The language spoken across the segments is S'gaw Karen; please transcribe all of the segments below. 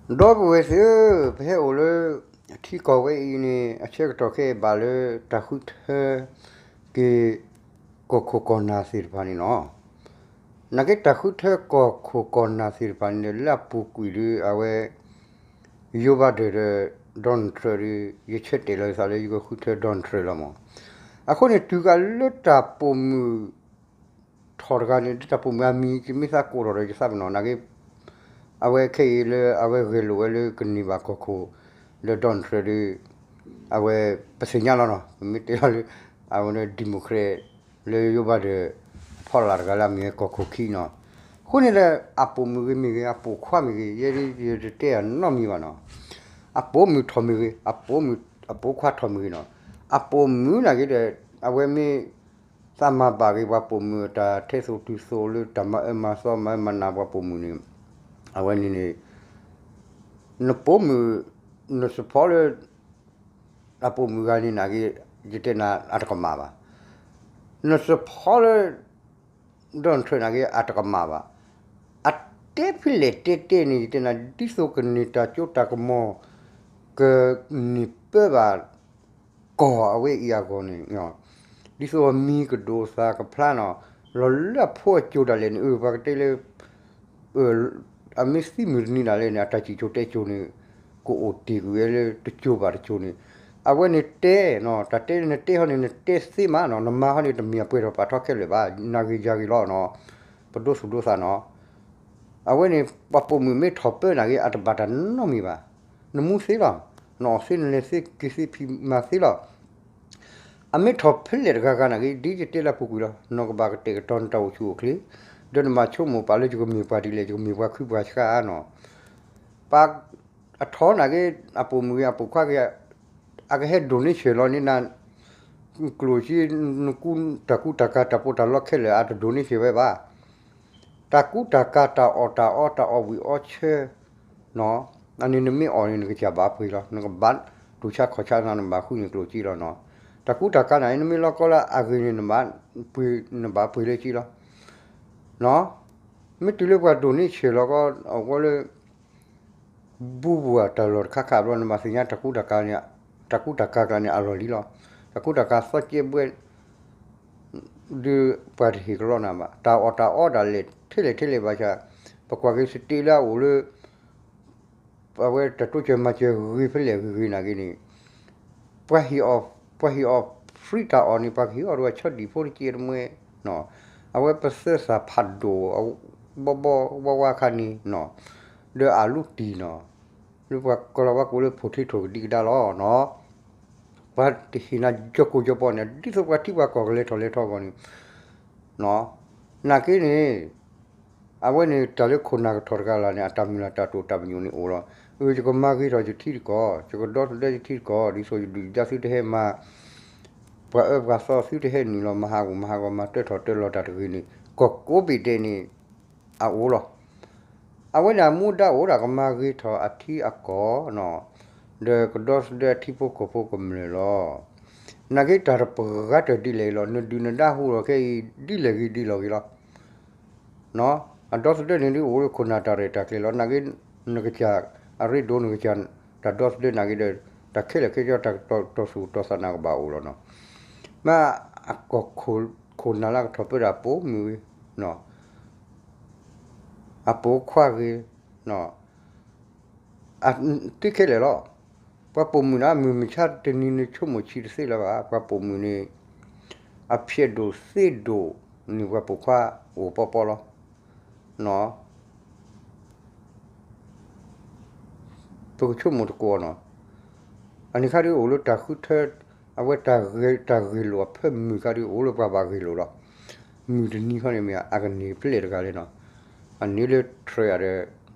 ဒီပုၢ်ဝဲၢ်သ့ၣ်ဧၢ, ပဟဲအိၣ်လၢ ထံကီၢ်ဝဲအံၤန့ၣ် အဆၢကတီၢ်ခဲအံၤဘၣ်လၢတၢ်ဃုထၢက့ၤ ကီၢ်ခိၣ်ကီၢ်နၢ်သ့ၣ်တဖၣ်န့ၣ်လီၤ. နာ်က့တၢ်ဃုထၢကီၢ်ခိၣ်ကီၢ်နၢ်သ့ၣ်တဖၣ်န့ၣ် လၢအပူၤကွံာ်ဒီး အဝဲ Joe Biden ဒီး Donald Trump ဒီး ယဆၢတဲာ်လီၤယသးလၢယကဃုထၢ Donald Trump လီၤမး. အဃိန့ၣ် တုၤကးလၢတၢ်ပိာ်မုၣ် ထီၣ်တဂၤန့ၣ် တၢ်ပိာ်မုၣ်အမံၤ ယမ့ၢ်သးကိးထီၣ်ဒီးယသးပ့ၤနီၣ် နာ်က့ အဝဲခဲအံၤလၢအဝဲဂဲၤလိာ်ဝဲလၢကန့ၢ်ဘၣ်ကီၢ်ခိၣ် ဒီး Donald Trump ဒီး အဝဲပသ့ၣ်ညါလီၤနီၤ. ပမ့ၢ်တဲလီၤလၢ အဝဲန့ၣ် Democrat လၢ Joe Biden ဖီလာ်တဂၤလၢအမ့ၢ်ဝဲကီၢ်ခိၣ်ခံနီၤ. အဃိန့ၣ်ဒီး အပိာ်မုၣ်ဂ့ၤမ့ၢ်ဂ့ၤ အပိာ်ခွါမ့ၢ်ဂ့ၤ ယဲဒၣ်ယတတဲအနီတမံၤဘၣ်နီၤ. အပိာ်မုၣ်ထီၣ်မ့ၢ်ဂ့ၤ အပိာ်ခွါထီၣ်မ့ၢ်ဂ့ၤနီၤ. အပိာ်မုၣ်နာ်က့ဒီး အဝဲမ့ၢ် သးမၤဘၣ်က့ၤပှၤပိာ်မုၣ်အတၢ်ထဲသိးတုၤသိးလၢတၢ်မၤအၢမၤသီမၤအၢမၤနးပှၤပိာ်မုၣ်န့ၣ် အဝဲန့ၣ်န့ၣ် နပိာ်မုၣ် န support လၢ အပိာ်မုၣ်ဂၤန့ၣ်နာ်က့ ယတဲနၤအတကမၣ်ဘၣ်. န support လၢ Donald Trump နာ်က့ အတကမၣ်ဘၣ်. အတဲဖဲလဲၣ်တဲတဲန့ၣ် ယတဲနၤ ဒ်သိးကန့ၢ်တၢ်စိတၢ်ကမီၤ ကန့ၢ်ပၢဘၣ် ကီၢ်အဝဲအံၤအဂီၢ်န့ၣ် ဒ်သိးအမံၤကဒိၣ်သၣ်ကဖျါနီၤ လီၤလၢအဖိအစိၤဒၣ်လဲာ်န့ၣ် အၢ ပှၤကတဲလၢ အမ့ၢ်သံမုၢ်တနံၤဒၣ်လဲာ်န့ၣ် အတၢ်စံၣ်စိၤတဲစိၤန့ၣ် ကအိၣ်တ့ၢ်ကွံာ်ဝဲလၢတစိၤဘၣ်တစိၤန့ၣ် အဝဲန့ၣ်တဲနီၤ တၢ်တဲနတဲဟီန့ၣ် နတဲသ့မးနီၤ နမၤဟီန့ၣ် တမ့ၢ်အပှဲၤထီၣ်ပာ်ထီၣ်ခဲလၢာ်ဘၣ် နဂ့ၤယၤဂ့ၤလီၤနီၤ ပဒိသူၣ်ဒိသးနီၤ အဝဲန့ၣ် ပှၤပိာ်မုၣ်မ့ၢ်ထီၣ်ပၢနာ်က့ အတဘၣ်တၢ်နီတမံၤဘၣ်. နမူသ့လီၤ. နအီၣ်သ့ နလဲၤသ့ က့ၤသ့ ဖံးမၤသ့လီၤ. အမ့ၢ်ထီၣ်ဖဲလဲၣ်တဂၤဂၤနာ်က့ ဒ်ယတဲလၢအပူၤကွံာ်လီၤ. နကဘၣ်ကတဲာ်ကတီၤနတၢ်အိၣ်ဆူၣ်အိၣ်ချ့, ဒီးနဘၣ်ဆိကမိၣ်ပာ်လၢယကမ့ၢ်ပှၤဒ်လဲၣ်, ယကမ့ၢ်ပှၤခုပှၤဆှါနီၤ. ပှၤအထီနာ်က့ အပိာ်မုၣ်ဂ့ၤ အပိာ်ခွါဂ့ၤ အကဟဲဒိၣ်န့ၢ်ဆၢၣ်လီၤန့ၢ်နၤ ကျိၣ်စ့ နကူတၢ်ကူတၢ်ကၤ တၢ်ပီးတၢ်လီခဲလၢာ် အတဒိၣ်န့ၢ်ဆၢၣ်ဝဲဘၣ်. တၢ်ကူတၢ်ကၤ တၢ်အီၣ်တၢ်အီ တၢ်အီၣ်ဝံၣ်အီဆၢနီၤ, အန့ၣ်နမ့ၢ်အီၣ်န့ၣ် နကစၢ်ဘၣ်ပှ့ၤလီၤ. နကဘၣ်တူၢ်ဆါခီၣ်ဆါ နဘၣ်ဃုန့ၢ်ကျိၣ်စ့လီၤနီၤ. တၢ်ကူတၢ်ကၤန့ၣ် နမ့ၢ်လီၤကီလၢအဂ့ၤန့ၣ် နဘၣ်ပှ့ၤ နဘၣ်ပှ့ၤလၢစ့လီၤ. မ့ၢ်တုၤလၢပှၤဒိၣ်န့ၢ်ဆၢၣ်လီၤကီ အဝဲလၢ ဘူးဘူးဧါ တၢ်လီၢ်တခါခါဘျီ နဘၣ်သ့ၣ်ညါ တၢ်ကူတၢ်ကၤန့ၣ် တၢ်ကူတၢ်ကၤကျါန့ၣ် အလီၢ်လံလီၤ. တၢ်ကူတၢ်ကၤသီကဲဘှဲ ဒုးပှၤတဟ့ၣ်ကလီနၤဘၣ်. တၢ်အီၣ်တၢ်အီဒၣ်လဲာ် ထဲလဲၣ်ထဲလဲၣ်ဘၣ်ဆၣ် ပကွၢ်က့ၤ state လၢအအိၣ်လၢ အဝဲတၢ်တိစၢၤမၤစၢၤဂ့ၤဖဲလဲၣ်ဂ့ၤဂ့ၤနာ်က့န့ၣ် ပှၤဟ့ၣ်အီၣ် ပှၤဟ့ၣ်အီၣ် free တၢ်အီၣ်န့ၣ် ပှၤကဟ့ၣ်အီၣ်ဒၣ်ဝဲဆီဒံၣ်ဖိတက့ၢ်တမှဲ အဝဲပသၢသၣ်ဖးဒိၣ် ဘီဘီဝါဝါခါန့ၣ်နီၤ ဒီးအလူတံၢ်နီၤ လၢပှၤကလီၤဝါကိးလၢ potato ကဒံကဒါလီၤနီၤ ပှၤတဟ့ၣ်နၤ ကၠီကိၢ်ကၠီပီၢ်န့ၣ် ဒ်သိးပှၤထံပှၤကီၢ်ကလဲၤထီၣ်လဲၤထီအဂီၢ်န့ၣ် နာ်က့န့ၣ် အဝဲန့ၣ်တၢ်လၢခိၣ်နၢ်ကထီၣ်တဂၤလၢ်န့ၣ် အတၢ်မုၢ်လၢ်တၢ်တိာ်တၢ်ပညိၣ်န့ၣ်အိၣ်လီၤ. အၢ ယကမၤဂ့ၤထီၣ်ယထံတကီၢ်, ယကဒီသဒၢယထံတကီၢ်, ဒ်သိးယဒုၣ်ယဒါသုတဟဲမၤ ပှၤအၢပှၤသီသုတဟဲနုာ်လီၤ မၤဟးဂူာ်မၤဟးဂီၤ မၤတၢထီၣ်တၢလီၤတၢ်တဂ့ၤန့ၣ် ကီၢ်ကိးဘ့ၣ်ဒဲးန့ၣ် အအိၣ်လီၤ. အဝဲန့ၣ်အမူဒါအိၣ်ဒၣ်ကမၤဂ့ၤထီၣ်အထံအကီၢ်နီၤ ဒီးကဒီသဒၢအထံဖိကီၢ်ဖိကမျၢၢ်လီၤ. နာ်က့တၢ်တပှဲၤဂၤတၢၢ်ဒ်လဲၣ်ဂ့ၤလီၤ. နဒုၣ်နဒါဟူထီၣ်ခဲအံၤ ဒ်လဲၣ်ဂ့ၤဒ်လီၤဂ့ၤလီၤ. အဒီသဒၢန့ၣ်ဒ်အိၣ်လၢခိၣ်နၢ်တၢ်ရဲၣ်တၢ်ကျဲၤလီၤ. နာ်က့ နကစၢ်အရ့ဒိၣ် နကစၢ်တၢ်ဒီသဒၢနာ်က့ဒီး တၢ်ခဲလၢာ်ခဲဆ့ တၢ်ကတိၤစိၤကတိၤသးနၤကဘၣ်အိၣ်လီၤနီၤ. မ့ၢ်အကီၢ်ခိၣ်နၢ်လၢကထီၣ်ပၢဒၣ်အပိာ်မုၣ်ဂ့ၤ အပိာ်ခွါဂ့ၤ သ့ခဲလၢာ်လီၤ. ပှၤပိာ်မုၣ်န့ၣ် မုၢ်မဆါတနံၤန့ၣ် ဆိကမိၣ်ဆံးတသ့လၢၤဘၣ်. ပှၤပိာ်မုၣ်န့ၣ် အဖျဲးဒိၣ်သ့ဒိၣ်န့ၣ် ပှၤပိာ်ခွါအိၣ်ပီပီလီၤ. ပကဆိကမိၣ်တကိးနီၤ. အန့ၣ်ခါဒ်အိၣ်လၢတၢ်ဃုထၢ အဝဲတၢ်ဂ့ၢ်လိာ်အဖၢမုၢ်ခါဒ်အိၣ်လၢပှၤဘၣ်ဂ့ၢ်လိာ်လီၤ. မုၢ်တနံၤခီန့ၣ်မ့ၢ် အကန့ၢ်ဖဲလဲၣ်တဂၤလဲၣ်နီၤ. အန့ၢ်လၢ train ဒီး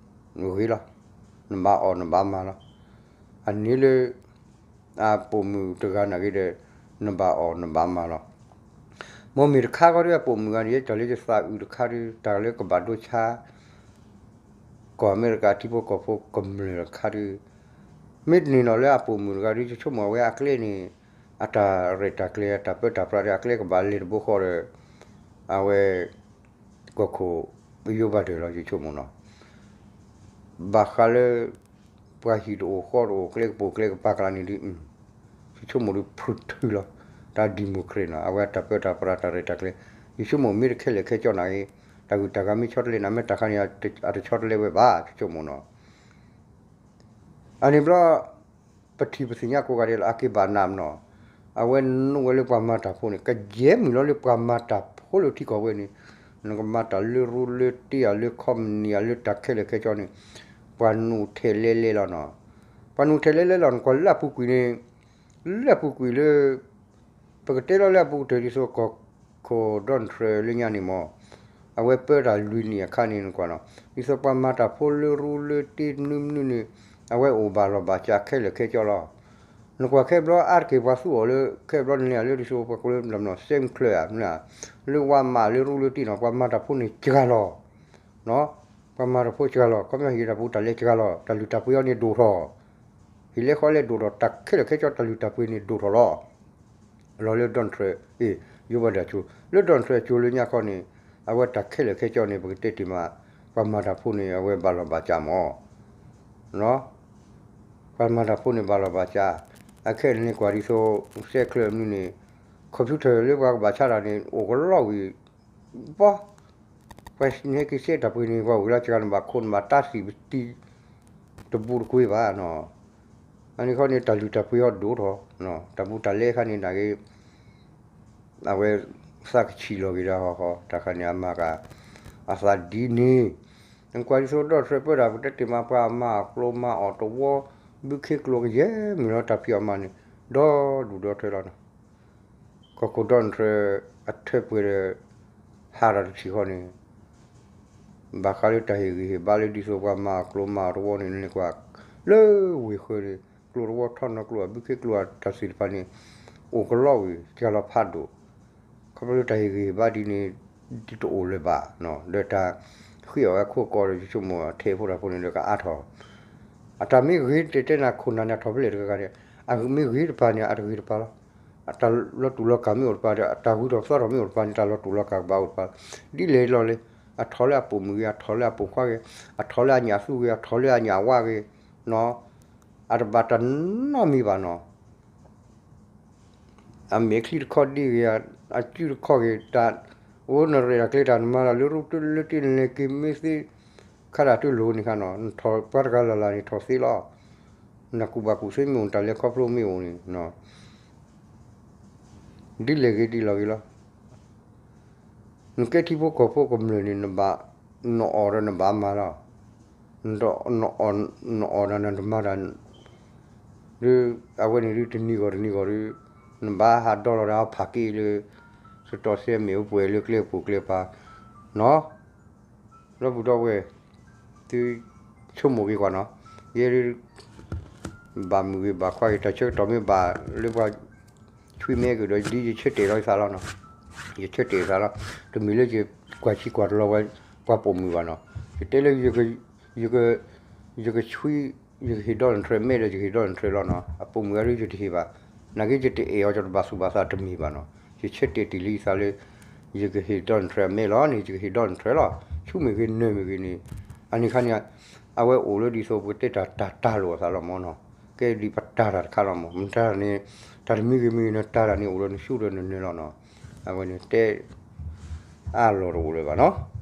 ဂ့ၤလီၤ. နဘၣ်အီၣ်နဘၣ်မၤလီၤ. အန့ၢ်လၢ အပိာ်မုၣ်တဂၤနာ်က့ဒီး နဘၣ်အီၣ်နဘၣ်မၤလီၤ. မ်မ့ၢ်တခါခီဒ်အပိာ်မုၣ်ဂၤန့ၣ် တၢ်လၢယသးအုးတခါဒ် တၢ်လၢကဘၣ်ဒိဆါ ကီၢ်အမဲရကၤထံဖိကီၢ်ဖိကမျၢၢ်တခါဒ် မ့ၢ်တန့ၢ်နီၤလၢအပိာ်မုၣ်တဂၤဒ် ယဆိကမိၣ်အဝဲအကျဲန့ၣ် အတၢ်ရဲၣ်တၢ်ကျဲၤ အတၢ်ပၢတၢ်ပြးဒီး အကျဲကဘၣ်လဲၤတဘိဃီဒီး အဝဲ ကီၢ်ခိၣ် ယိဘၣ်ဒၢးလီၤ ယဆိကမိၣ်နီၤ. ဘၣ်ဃးလၢ ပှၤဟံၣ်တအိၣ်ဃီတအိၣ် ကျဲကပိာ်ကျဲကပၤကျါန့ၣ်ဒုး ယဆိကမိၣ်ဒုး ဖုထုလီၤ တၢ် democracy နီၤ အဝဲတၢ်ပၢတၢ်ပြးတၢ်ရဲၣ်တၢ်ကျဲၤ ယဆိကမိၣ်မ့ၢ်တခဲလၢာ်ခဲဆ့နၤဂ့ၤ တၢ်ဂုၤတၢ်ဂၤမ့ၢ်ဆီတလဲနၤ မ့ၢ်တၢ်ခါန့ၣ် အတဆီတလဲဝဲဘၣ် ယဆိကမိၣ်နီၤ အန့ၣ်ဘျီ ပထံၣ်ပသ့ၣ်ညါကိးဂၤဒဲးလီၤ အက့ၤဘၣ်နးမနီၤ အဝဲနုာ်ဝဲလၢပှၤမၤတၢ်ဖိန့ၣ် ကယဲၢ်မုၢ်လီၤလၢပှၤမၤတၢ်ဖိလၢထံကီၢ်ဝဲန့ၣ် နကမၤတၢ်လၢရူလၢတ့ၢ်ဧါ လၢ company ဧါ လၢတၢ်ခဲလၢာ်ခဲဆ့န့ၣ် ပှၤနုာ်ထဲလဲလဲလီၤနီၤ ပှၤနုာ်ထဲလဲလဲလီၤ နကွၢ်လၢအပူၤကွံာ်န့ၣ် လၢအပူၤကွံာ်လၢ ပကတဲလီၤလၢအပူၤကတၢၢ်ဒ်သိးကီၢ်ခိၣ် Donald Trump လၢညါန့ၣ်မ့ၢ် အဝဲပၢတၢ်လွံၢ်နံၣ်အခါန့ၣ် နကွၢ်နီၤ ဒ်သိးပှၤမၤတၢ်ဖိလၢရူလၢတ့ၢ်မနုၤမနုၤန့ၣ် အဝဲအိၣ်ဘၣ်လီၢ်ဘၣ်စးခဲလၢာ်ခဲဆ့လီၤ နကွၢ်ခဲဘျီအါတက့ၢ်ပှၤသူအီၤလၢ ခဲဘျီန့ၣ်လၢဒ်သိးပှၤကိးလၢ Sam Claflin ဧါ လၢဝါမးလၢရူလၢတ့ၢ်နီၤ ပှၤမၤတၢ်ဖိန့ၣ်စှၤလီၤ ပှၤမၤတၢ်ဖိစှၤလီၤ ခီပညီဟံးတၢ်ပူၤတၢ်လဲစှၤလီၤ တၢ်လုၢ်တၢ်ပှ့ၤအီၤန့ၣ်ဒိၣ်ထီၣ် ဟံၣ်လဲဃီလဲဒိၣ်ထီၣ် တၢ်ခဲလၢာ်ခဲဆ့တၢ်လုၢ်တၢ်ပှ့ၤန့ၣ်ဒိၣ်ထီၣ်လီၤ လီၤလၢ Donald Trump အ့ၣ် ယိဘၣ်ဒၣ်ကၠိ လၢ Donald Trump ကၠိလၢညါခီန့ၣ် အဝဲတၢ်ခဲလၢာ်ခဲဆ့န့ၣ် ပကတဲတ့ၢ်မး ပှၤမၤတၢ်ဖိန့ၣ် အဝဲဘၣ်လီၢ်ဘၣ်စးမး ပှၤမၤတၢ်ဖိန့ၣ်ဘၣ်လီၢ်ဘၣ်စး အခဲအံၤန့ၣ်ကွၢ်ဒ်သိး Sam Claflin န့ၣ် computer လၢပှၤကဘၣ်ဆါတၢ်န့ၣ် အိၣ်ကလီဝံၤ ဘီ ပှၤန့ၣ်က့ၤစဲတၢ်ပှ့ၤန့ၣ် ပှၤဝံၤလီၤစှၤန့ၣ် ဘၣ်ခိၣ်နဘၣ်တၢ်စံးပတံ တဘူးတကွ့ဘၣ်နီၤ အန့ၣ်ခီန့ၣ် တၢ်လုၢ်တၢ်ပှ့ၤအီၤဒိၣ်ထီၣ် တၢ်ဘူးတၢ်လဲခါန့ၣ် နဂ့ၤ အဝဲသးကဆံးလီၤက့ၤဒီးဟီ တၢ်ခါန့ၣ် အမၤက အသးဒ်န့ၣ် နကွၢ်ဒ်သိး Donald Trump ပၢတၢ် ပတဲတ့ၢ်မး ပှၤမၤအကျိၤမၤအီၣ်တဝီ ဘုခ့ကျိၤကယဲၢ်မုၢ်လီၤ တၢ်ဖံးအီၣ်မၤန့ၣ် ဒီဒူၣ်ဒီထၢလီၤနီၤ ကီၢ်ခိၣ် Donald Trump အထၢပှဲၤဒီး ဟးထီၣ်တထံၣ်ဃီန့ၣ် ဘၣ်ဃးလၢတၢ်ဟ့ၣ်ဂံၢ်ဟ့ၣ်ဘါလၢဒ်သိးပှၤမၤအကျိၤမၤအီၣ်တဝီန့ၣ် နကွၢ် လၢဝ့ၢ်ဃၢၤန့ၣ် ကျိၤတဝီထီနီၤကျိၤ အဘုခ့ကျိၤအတၢ်သ့ၣ်တဖၣ်န့ၣ် အိၣ်ကလီဝံၤ စှၤလီၤဖးဒိၣ် ခီဖျိလၢတၢ်ဟ့ၣ်ဂံၢ်ဟ့ၣ်ဘါဒ်န့ၣ် ဒ်တအိၣ်လၢၤဘၣ် ဒီးတၢ်ဃ့အီၣ်ဝဲအခိၣ်ကီဒီး ယဆိကမိၣ်အထဲအဖိတၢ်ဖိန့ၣ်ဒီးကအါထီၣ် အတၢ်မ့ၢ်ဂ့ၤတဲတဲနၤခိၣ်နၢ်န့ၣ် အထီၣ်ဖဲလဲၣ်တဂၤဂၤန့ၣ် အမ့ၢ်ဂ့ၤတပၤန့ၣ် အတဂ့ၤတပၤလီၤ အတၢ်လီၤတူာ်လီၤကာ်မ့ၢ်အိၣ်တပၤဒီး အတၢ်ဂုၤထီၣ်သီထီၣ်မ့ၢ်အိၣ်တပၤန့ၣ် တၢ်လီၤတူာ်လီၤကာ်ကဘၣ်အိၣ်တပၤ ဒ်လဲၣ်လီၤလဲၣ် အထီၣ်လၢအပိာ်မုၣ်ဂ့ၤ အထီၣ်လၢအပိာ်ခွါဂ့ၤ အထီၣ်လၢအညၣ်သူဂ့ၤ အထီၣ်လၢအညၣ်ဝါဂ့ၤ နီၤ အတဘၣ်တၢ်နီတမံၤဘၣ်နီၤ အမဲာ်ချံတခီဒ်ဂ့ၤ အစုတခီဂ့ၤ တၢ် အိၣ်နရဲၣ်တၢ်ကျဲတၢ်နမၤတၢ်လၢရူတလၢတ့ၢ်နလဲၤက့ၤမ့ၢ်သ့ ခါတၢ်တလိၣ်န့ၣ်ခါနီၤ နထီၣ်ပှၤတဂၤလၢ်လၢ်န့ၣ်ထီၣ်သ့လီၤ နကူၣ်ဘၣ်ကူၣ်သ့မ့ၢ်အိၣ် တၢ်လဲၤခီဖျိမ့ၢ်အိၣ်န့ၣ် ဒ်လဲၣ်ဂ့ၤဒ်လဲၣ်ဂ့ၤလီၤ နကဲထံဖိကီၢ်ဖိကမျၢၢ်န့ၣ် နဘၣ် နအီၣ်ဒီးနဘၣ်မၤလီၤ နအီၣ်ဒီးနတမၤတၢ် ဒ် အဝဲန့ၣ်ဒ်တနံၤဂီၢ်တနံၤဂီၢ်ဒ် နဘၣ်ဟးဒီလီၤဒီးအဖးက့လၢ စတီၢ်စဲမ့ၣ်အူပှဲၤလၢကျဲပူၤကျဲပၤ နီၤ ဒီပုၢ်ဒီဝဲၢ် သုဆိကမိၣ်က့ၤကွၢ်နီၤ ယဲဒ် ဘၣ်မုၢ်ဂ့ၤဘၣ်ခွါဂ့ၤ တၢ်ဆၢကတီၢ်မ့ၢ်ဘၣ်လၢပှၤ ဆွံမဲက့ၤဒီး ဒ်ယဆၢတဲာ်လီၤယသးလီၤနီၤ ယဆၢတဲာ်ယသးလီၤ တမ့ၢ်လၢယကွၢ်ဆံကွၢ်တလီၤဝဲ ပှၤပိာ်မုၣ်ဘၣ်နီၤ ယတဲလၢ ယကဆွံ ယကဟ့ၣ် Donald Trump မဲဒီး ယကဟ့ၣ် Donald Trump လီၤနီၤ အပိာ်မုၣ်အါဒ်ယတဟ့ၣ်ဘၣ် နာ်က့ယတအဲၣ်အီၤ ယတဘၣ်သူၣ်ဘၣ်သးတမ့ၢ်ဘၣ်နီၤ ယဆၢတဲာ်တ့ၢ်လံယသးလၢ ယကဟ့ၣ် Donald Trump အမဲလီၤန့ၣ် ယကဟ့ၣ် Donald Trump လီၤ ဆူမဲာ်ဂ့ၤနၢၤမဲာ်ဂ့ၤန့ၣ် အန့ၣ်ခါန့ၣ် အဝဲအိၣ်လၢဒ်သိးပကတဲတၢ်တၢ်တၢ်လိာ်အသးလီၤမ့ၢ်နီၤ ကဲဒ်ပတၢ်တၢ်တခါလီၤမ့ၢ် မတၢ်န့ၣ် တၢ်တမံၤဂ့ၤမံၤဂ့ၤန့ၣ် တၢ်တၢ်န့ၣ်အိၣ်ဒီးနဆူဒီးနနၢၤလီၤနီၤ အဝဲန့ၣ်တဲ အါလီၤတအိၣ်လၢၤဘၣ်နီၤ